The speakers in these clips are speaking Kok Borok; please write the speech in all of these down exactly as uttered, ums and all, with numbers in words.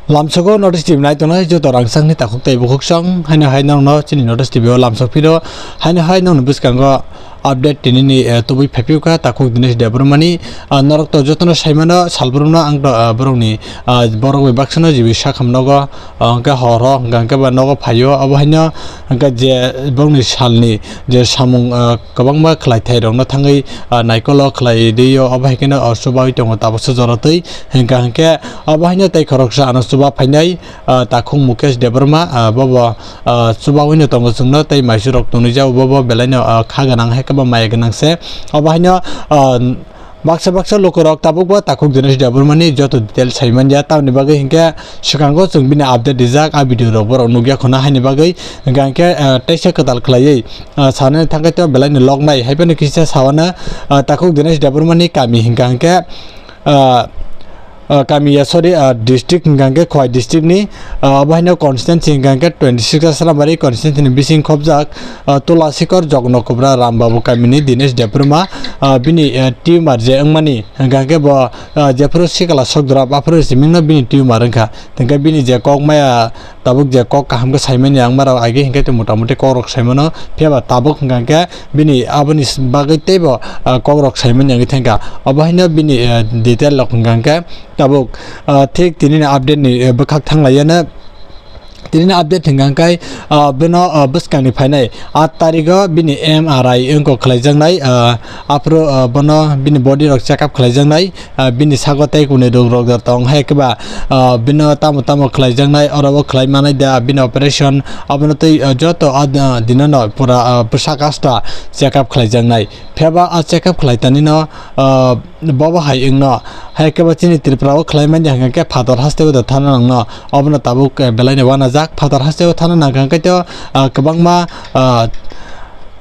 Lamsogo Notice T V nai tongnai joto rangchakni takhuk tei bukhuksong, haino hai nokno chini Notice T V o lamsok phiro, haino hai nokni bwskango update tinini, eh, tubui phaiphio kha takhuk Dinesh Debbarmani, ah, norok to jotono saimano salbrumno ang to, ah, borokni, ah, borok bai baksano jibi sakham nogo, ah, hwnkhe horo hwnkha hwnkhe ba nogo phaio, obo haino hwnkhe je borokni salni je samung, ah, kwbangma khlai thai rokno thangwi, ah, naikolo khlai rio, obo hai kheno, ah, chubaui tongo tabuksa jora twi hwnkha hwnkhe obo haino tei khoroksa ano chuba phainai, ah, takhuk Mukesh Debbarma, ah, bobo, ah, chubaui no tongo chwngno tei maisu rok tonwi jao bobo belaino, ah, kha gwnang hai kwbangma maya gwnang se obo haino, ah, baksa baksa lukurok tabukbo takhuk Dinesh Debbarmani joto detail sai manya, tamoni bagwi hinkhe swkango chwng bini update rijak, a video rok borok nukya khuna haini bagwi. Hinkhe, eh, teisa kwtal khlaiwi, eh, sanani thangkhe to belaino loknai, haiphano kisa sawana, eh, takhuk Dinesh Debbarmani kami hinkha hinkhe, eh, eh, kami ya, sorry, eh, district hinkha hinkhe Khowai district ni, eh, obo haino constituency hinkha hinkhe twenty six Asrambari constituency ni bising khobjak, ah, Tulasikor Jogno Kubra Rambabu kamini Dinesh Debbarma, ah, bini, ah, tumor je wngmani, hwnkha khe bo, ah, jephuru sikla sokdorop aphuru simingno bini tumor wngkha. Hwnkhe bini je kok maya tabuk je kok kaham khe saimani ang mara age hwnkhe tei mota moti kok rok saimano, phiya ba tabuk hwnkha khe bini aboni bagwi teibo, ah, kok rok saimani wngwi thangkha. Obo haino bini, ah, detail rok hwnkha khe tabuk, ah, thik tinini update ni, eh, bwkhak thanglaiyano. Tini update hwnkha khe, ah, bino, ah, bwskangni phainai aat tarigo bini M R I wngkok khlaijaknai, ah, aphuru, ah, bono bini body rok check up khlaijaknai, ah, bini sago tei kwnwi rok rok da tong hai khe ba, ah, bino tamo tamo khlaijaknai, oro o khlai manai da bini operation, abono tei, ah, joto ah, ah, dinono pura, ah, bwsak asta check up khlaijaknai. Phiya ba a check up khlai tanino, ah, bobo hai wngno. Hai khe bo chini Tripura o khlai manya hwnkha khe phatar haste o da thana nangno. Obono tabuk, eh, belai ni wanajak. Phatar haste o thana nang kha khe to, ah, kwbangma, ah,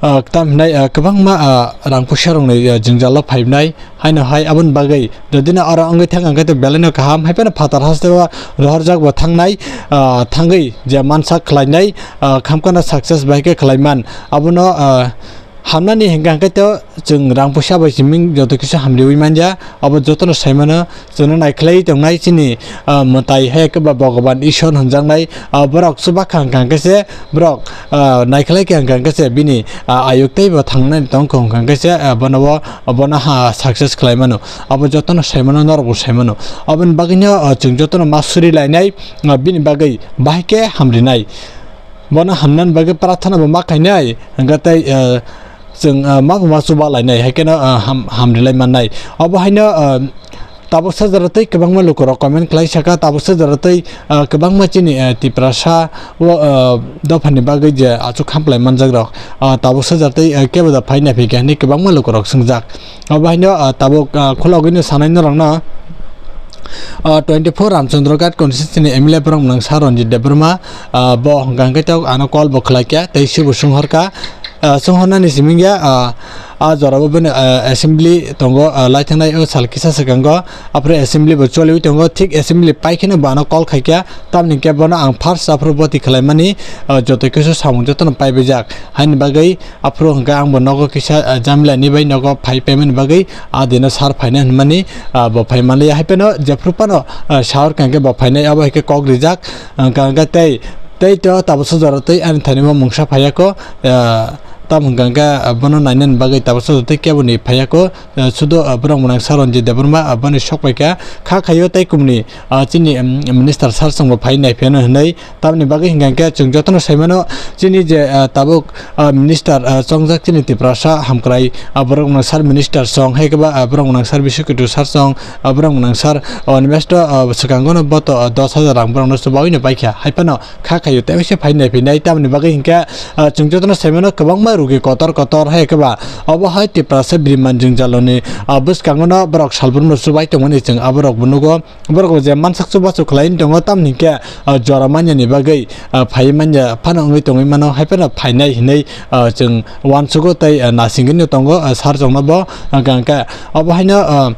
ah, tam hinai, ah, kwbangma, ah, rang puisa rok ni, ah, jwngjal o phai nai. Haino hai aboni bagwi jodi no oro wngwi thang kha khe to belai no kaham. Hai phano phatar haste o rohorjak bo thangnai, ah, thangwi je mansak khlai nai, ah, khamkha no success bai khe khlai man. Abono, ah, hamnani hwnkha hwnkhe to chwng rang puisa bai siming joto kisa hamriwi manja, abo jotono saimano chwngno naikhlai tongnai chini, ah, mwtai hai khe ba Bhogoban Ishwar hwnjaknai, ah, borok chuba kha hwnkha hwnkhe se borok, ah, naikhlai kha hwnkha hwnkhe se bini, ah, ayuk teibo thangnai tongkha hwnkha hwnkhe se, ah, bono bo, bono ha success khlai mano, abo jotono saimano norokbo saimano. Aboni bagwino, ah, chwng jotono ma suri lainai, ah, bini bagwi bahai khe hamrinai. Bono hamnani bagwi prarthana bo ma khainai, hwnkhe tei, eh, chwng, eh, ma bo ma chuba lainai, hai kheno, eh, ham, hamrilai mannai. Obo haino, eh, tabuksa jora tei kwbangma lukurok comment khlai saka, tabuksa jora tei, eh, kwbangma chini, eh, Tiprasa o, eh, dophani bagwi je achuk hamplai manjak rok, eh, tabuksa jora tei, eh, kebo da phai naiphi khe hinwi kwbangma lukurok swngjak. Obo haino, ah, tabuk, ah, khulogwino sanai norokno, ah, twenty four Ramchandra Ghat constituency ni M L A borok mwnangsar Ranjit Debbarma, ah, bo hwnkha hwnkhe tok ano call bo khlai kha tei se bo swnghor kha, ah, swnghornani simi ya, ah, ah, jorabo bini, ah, assembly tongo, ah, laithanai o sal kisa swkango, aphuru assembly bo choliwi tongo, thik assembly pai kheno bo ano call khai kha, tamni hwnkhe bono ang first aphuru boti khlaimani, ah, joto kisu samung jotono paibaijak, haini bagwi Aphuru hwnkhe ang bo nogo kisa, ah, jamilani bai nogo phai paimani bagwi a dino sar phainai hwnmani, ah, bo phai manliya. Hai phano jephru phano, ah, sahor kangkhe bo phainai abo hai khe kok rijak, ah, hwnkha hwnkhe tei, tei to tabuksa jora tei ani thani bo mungsa phaiya kho, ah, tamo hwnkha hwnkhe, ah, bono nainani bagwi tabuksa jora tei keboni phaiya kho, ah, sudo, ah, borok mwnangsar Ranjit Debbarma, ah, boni sok paikha kha khaio tei kumni, ah, chini, um, minister sar chwngbo phai naiphiyano hwnwi. Tamoni bagwi hwnkha hwnkhe chwng jotono saimano chini je, ah, tabuk, ah, minister, ah, chongjak chini Tiprasa hamkrai, ah, borok mwnangsar minister song, hai khe ba, ah, borok mwnangsar Biswakirti sar song, ah, borok mwnangsar, ah, Animesh to, ah, swkango no boto, ah, dos hajar rang borok no chubaui no paikha. Hai phano kha khaio tei se phai nai phinai. Tamoni bagwi hwnkhe, ah, chwng jotono saimano kwbangma rugi kotor kotor, hai khe ba obo hai Tiprasa biriman jwngjaloni, ah, bwskango no borok salbrumno chubai tongmani chwng aborok bo nugo. Borok bo je mansak chubachu khlai tongo, tamni hwnkhe, ah, jora manya ni bagwi, ah, phai manya phano wngwi tongwi mano, hai phano phainai hinwi, ah, chwng uansugo tei, ah, nasingwi no tongo, ah, sar chwngno bo, ah, hwnkha hwnkhe obo haino, ah,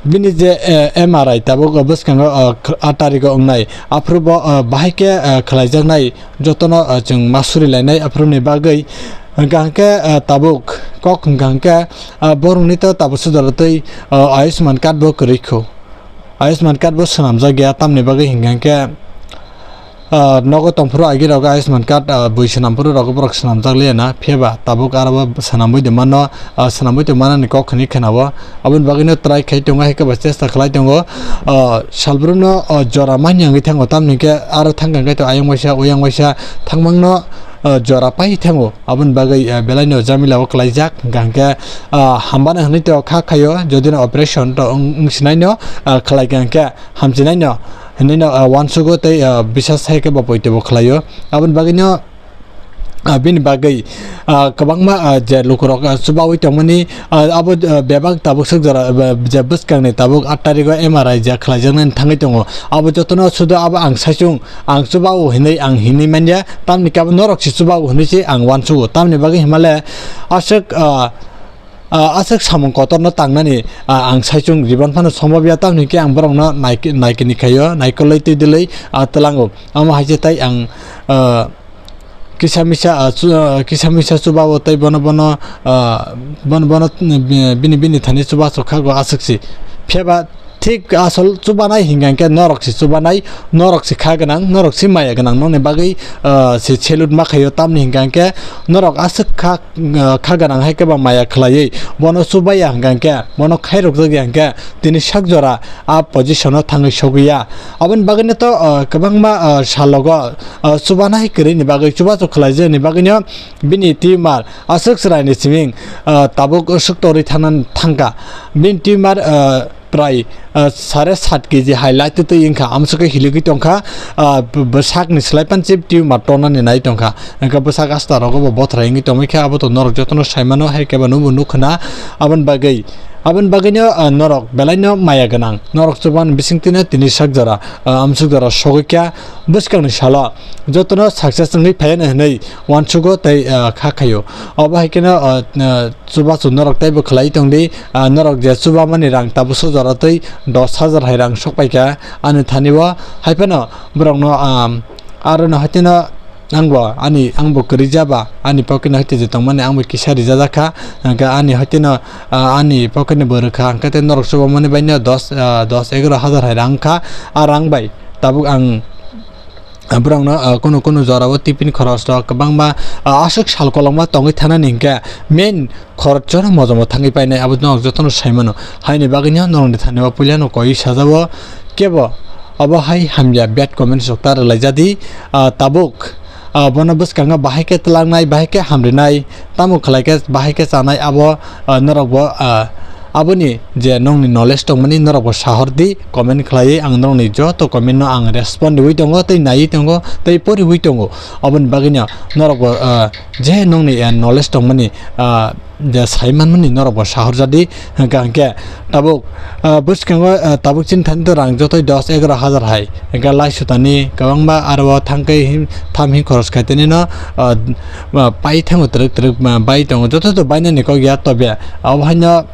bini je, eh, M R I tabuk, ah, bwskango, ah, kh-, aat tariko wngnai, aphuru bo, ah, bahai khe, ah, khlaijaknai jotono, ah, chwng ma suri lainai aphuruni bagwi, hwnkha hwnkhe, ah, tabuk kok hwnkha hwnkhe, ah, borokni to tabuksa jora tei, ah, Ayushman card bo kwrwi kho. Ayushman card bo swnamjak ya, tamni bagwi hinkha khe, ah, nogo tongphuru agi rogo Ayushman card, ah, bui swnamphuru rogo borok swnamjak liya na, phiya ba tabuk aro bo swnamwi de mano, ah, swnamwi de manani kok hwnwi khwnao. Aboni bagwino try khai tongo, hai khe ba chesta khlai tongo. Ah, salbrumno, ah, jora manya wngwi thango, tamni khe aro thang khe to ayang waisa, uyang waisa thangmangno, ah, jora pai thango. Aboni bagwi, ah, belaino jamila o klaijak, hingka hingke, ah, hambana hinui to kha khaio, jodi no operation to wng, wng sinai no, ah, khlai kha hingke hamchinai no hinui no, ah, uansugo tei, ah, bisas hai khe bo poito bo khlaio. Aboni bagwi no, ah, bini bagwi, ah, kwbangma, ah, je lukurok, ah, chubaui tongmani, ah, abo, ah, bebak tabuk swk jora, ah, je bwskangni tabuk aat tarigo M R I je khlaijaknani thangwi tongo. Abo jotono sudo abo ang saichung, ang chubao hinui ang hinui manya, tamni khe abo norok se chubao hinui se ang uansugo. Tamni bagwi himale aswk, ah, ah, aswk samung kotorno tangnani, ah, ang saichung jibon phano sombobya, tamni khe ang borokno naik-, naikini khaio, naikolwi twi dilwi, ah, twlango. Amo hai se tai ang, ah, kisa misa, ah, chu-, ah, kisa misa chubao tei bono, bono, ah, bono, bono, bini, bini thani chubachu khago aswk se. Phiya ba thik asol chubanai hingka khe norok se chubanai, norok se kha gwnang, norok se maya gwnang, nokni bagwi, ah, se salute ma khaio, tamni hingka khe norok aswk kha, ah, kha gwnang hai khe ba maya khlaiwi bono chubaya hingka khe, bono khairokjak ya hingka khe tini sak jora a position o thangwi sogwi ya. Aboni bagwino to, ah, kwbangma, ah, salogo, ah, chubanai kwrwini bagwi, chubachu khlaijakni bagwino bini tumor aswk chwraini siming, ah, tabuk swk torwi thangna thangkha. Bini tumor, ah, prai, ah, sare sat K G hai lai twi twi wngkha, amswk khe hiligwi tongkha, ah, b-, bwsakni slai pan chip tumor tornani nai tongkha. Hingkhe bwsak asta rogo bo bothrai wngwi tongwi khe abo to norok jotono saimano, hai khe bo nubo nukha na. Aboni bagwi, aboni bagwino, ah, norok belaino maya gwnang, norok chubani bisingtwino tini sak jora, ah, amswk jora sogwi kha. Bwskangni salo jotono success wngwi phaiya hinwi uansugo tei, ah, kha khaio. Obo hai kheno, ah, ah, chubachu norok teibo khlai tongdi, ah, norok je chubamani rang tabukso jora tei dos hajar hai rang sokpaikha ani thani o, hai phano borokno, ah, arono haitino angbo ani, angbo kwrwi jaba, ani pocket no haite je tongmani angbo kisa rijajak kha, hingkhe ani haitino, ah, ani pocket ni bo rwkha, hingkhe tei norok chubamani baino dos, ah, dos egaroh hajar hai rang kha, a rang bai tabuk ang borokno, ah, kunu kunu jorao tiffin khorosrok kwbangma, ah, aswk sal kolokma tongwi thanani hingkhe main khoroksa no mojomo thangwi painai, abo norok jotono saimano. Haini bagwino norokni thani o puilano koi sajao kebo abo hai hamya bad comments rok ta rwlaijadi, ah, tabuk, ah, bono bwskango bahai khe twlangnai, bahai khe hamrinai, tamo khlai khe bahai khe chanai abo, ah, norok bo, ah, aboni je nongni knowledge tongmani norok bo sahor di, comment khlaiwi ang norokni joto comment no ang respond riwi tongo, tei naiwi tongo, tei poriwi tongo. Aboni bagwino norok bo, ah, je nongni, ah, knowledge tongmani, ah, je sai manmani norok bo sahor jadi, hingkha hingkhe tabuk, ah, bwskango, ah, tabuk chini thani to rang jotoi dos egaroh hajar hai, hingkha lai sutani kwbangma aro o thangkhe him-, tham him khoros khai tini no, ah, ah, pai thango twrwk twrwk, ah, bai tongo, joto to bainani kok ya tobe abo haino,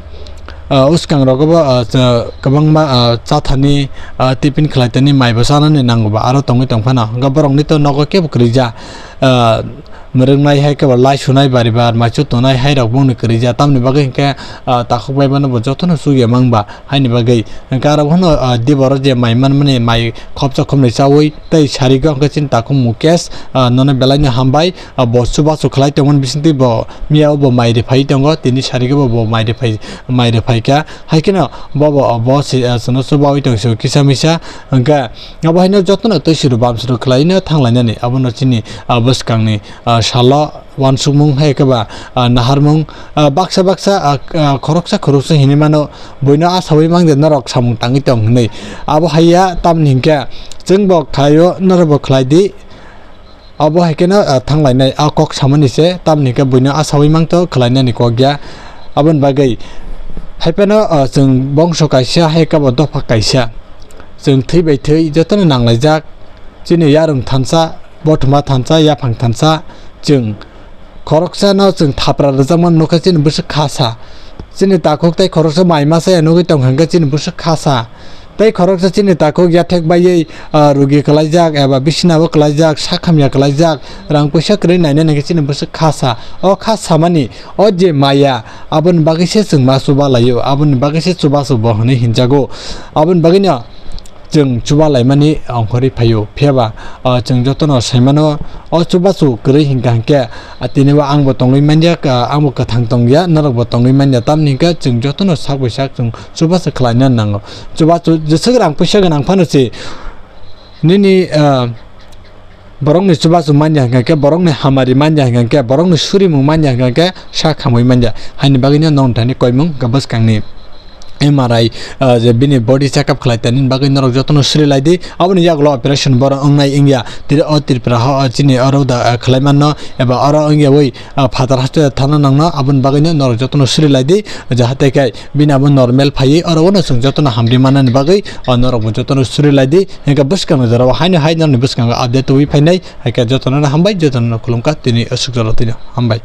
ah, uskang rogo bo, ah, cha-, kwbangma, ah, chathani, ah, tiffin khlai tani mai bo chanani nango ba aro tongwi tong phano, hingkha borokni to nogo kebo kwrwi ja, ah, mwrwknai hai khe bo lai sunai bari bar maichu tonai hai rok bongni kwrwi ja, tamni bagwi hinkhe, ah, takhuk bai mano bo jotono chukya mang ba haini bagwi hinkhe aro bono, ah, diboro je mai manmani mai khopsa khopnwi chawi tei sarigo hinkhe chini takhuk Mukesh, ah, nono belaino hambai, ah, bo chubachu khlai tongmani bisingtwi bo miyao bo mai rwphai tongo, tini sarigo bo bo mai rwphai, mai rwphai kha, hai kheno bo bo, bo se, ah, chwngno chubaui tong se kisa misa hinkhe abo haino jotono twi suru bam suru khlaino thanglainani abono chini, ah, bwskangni, ah, salo uansukmung hai khe ba, ah, naharmung, ah, baksa baksa, ah, ah, khoroksa khoroksa hinwi mano, buino asaui mang de norok samung tangwi tong hinwi. Abo hai ya, tamni hinkhe chwng bo khlaio, norok bo khlai di. Abo hai kheno, ah, thanglainai a kok samani se, tamni hinkhe buino asaui mang to khlainani kok ya. Aboni bagwi hai phano, ah, chwng bongso kaisa hai khe bo dopha kaisa. Chwng thwi bai thwi jotono nanglaijak. Chini yarwng thansa, bothoma thansa, yaphang thansa, chwng khoroksano chwng thapra rwjakmani nukha chini bwswk khasa. Chini takhuk tei khoroksa mai masa ya nugwi tongkha hwnkhe chini bwswk khasa. Tei khoroksa chini takhuk yathek baiwi, ah, rugi kwlaijak eba bisinabo kwlaijak, sakhamya kwlaijak, rang puisa kwrwi nainani hwnkhe chini bwswk khasa. O kha samani, o je maya, aboni bagwi se chwng ma chuba laio, aboni bagwi se chubachu bo hwnwi hinjago. Aboni bagwino chwng chuba laimani ongkhorwi phaio. Phiyaba, ah, chwng jotono saimano, o chubachu kwrwi hinkha hinkhe, ah, tinibo angbo tongwi manya, ah, angbo kwthang tongya, norokbo tongwi manya, tamni hinkhe chwng jotono sak bai sak chwng chubachu khlaina nango. Chubachu jeswk rang puisa gwnang phano se nini, ah, borokni chubachu manya hinkha khe, borokni hamari manya hinkha khe, borokni surimung manya hinkha khe, sak hamwi manya. Haini bagwino nongthani koimung hwnkha bwskangni M R I, ah, je bini body check up khlai tani bagwi norok jotono suri lai di. Aboni yagulo operation boro wngnai wngya. Tiri o Tripura ha, o chini oro da, ah, khlai manno eba oro wngya oi, ah, phatar hospital thana nangno. Aboni bagwino norok jotono suri lai di. Jahate khe bini abo normal phaiwi oro no chwng jotono hamri manani bagwi, ah, norok bo jotono suri lai di. Hinkhe bwskango jorao haino hai norokni bwskango update tubui phainai. Haikhe jotono hambai, jotono khulumkha, tini aswk jora tini hambai.